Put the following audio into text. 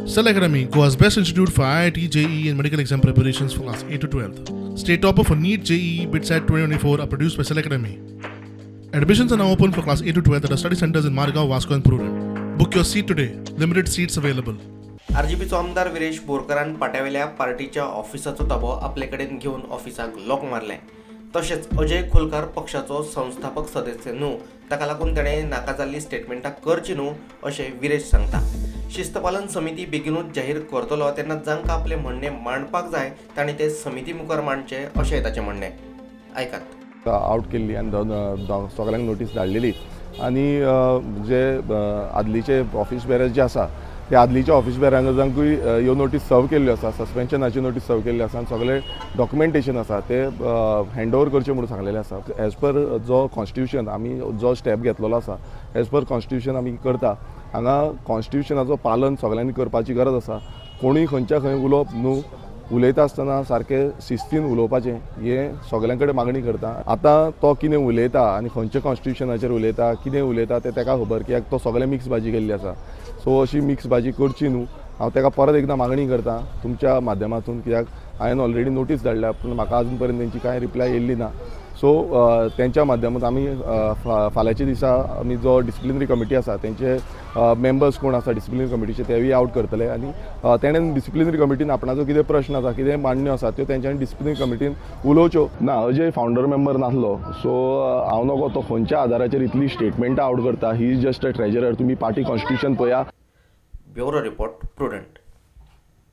Cell Academy, Goa's best institute for IIT, JEE, and medical exam preparations for class 8 to 12. State topper for NEET, JEE, BITSAT 2024 are produced by Cell Academy. Admissions are now open for class 8 to 12 at our study centers in Margao, Vasco, and Prudent. Book your seat today. Limited seats available. आरजीपीचो आमदार विरेश बोरकारान पाट्यावेल्या पार्टीच्या ऑफिसाचो ताबो आपले कडेन घेवन ऑफिसाक lock मारलें. तशेंच अजय खोलकार पक्षाचो संस्थापक सदस्य न्हू, ताका लागून ताणें नाका जाल्लीं स्टेटमेंटां करचीं न्हू अशें विरेश सांगता. शिस्तपालन समिती बेगिनूच जाहीर करतलो तेन्ना जांकां आपलें म्हणणें मांडपाक जाय तांणी तें समिती मुखार मांडचें अशें ताचें म्हणणें. आयकात. आवट केल्ली आनी सगळ्यांक नोटीस धाडलेली आनी जे आदलीचे ऑफिस बेरर्स जे आसा ते आदलीच्या ऑफिस बेरांकूय ह्यो नोटीस सर्व केल्ल्यो आसा, सस्पेन्शनाची नोटीस सर्व केल्ली आसा आनी सगळे डॉक्युमेंटेशन आसा ते हँड ओवर करचे म्हणून सांगलेले आसा. एज पर जो कॉन्स्टिट्युशन आमी जो स्टेप घेतलेलो आसा, एज पर कॉन्स्टिट्युशन आमी करता. हांगा कॉन्स्टिट्युशनाचो पालन सगळ्यांनी करपाची गरज आसा. कोणूय खंयच्या खंय उलोवप न्हू, उलयता आसतना सारकें शिस्तीन उलोवपाचें हें सगल्यां कडेन मागणी करता. आतां तो कितें उलयता आनी खंयच्या कॉन्स्टिट्युशनाचेर उलयता, कितें उलयता तें ताका खबर, कित्याक तो सगळें मिक्स भाजी केल्ली आसा. सो अशी मिक्स भाजी करची न्हू. हांव ताका परत एकदां मागणी करता तुमच्या माध्यमांतून, कित्याक हांवें ऑलरेडी नोटीस धाडल्या पूण म्हाका अजून पर्यंत तेंची कांय रिप्लाय येयल्ली ना. सो तेंच्या माध्यमांत आमी फाल्यांच्या दिसा आमी जो डिसिप्लिनरी कमिटी आसा तेंचे मेंबर्स कोण आसा डिसिप्लिनरी कमिटीचे तेवूय आवट करतले आनी तेणेन डिसिप्लिनरी कमिटीन आपणाचो कितें प्रश्न आसा, कितें मांडण्यो आसा, त्यो तेंच्यांनी डिसिप्लिनरी कमिटीन उलोवच्यो. ना, अजय फावंडर मेंबर नासलो. सो हांव नकळो तो खंयच्या आदाराचेर इतली स्टेटमेंटां आवट करता. He is just a treasurer. तुमी पार्टी कॉन्स्टिट्युशन पळया. Bureau report, Prudent.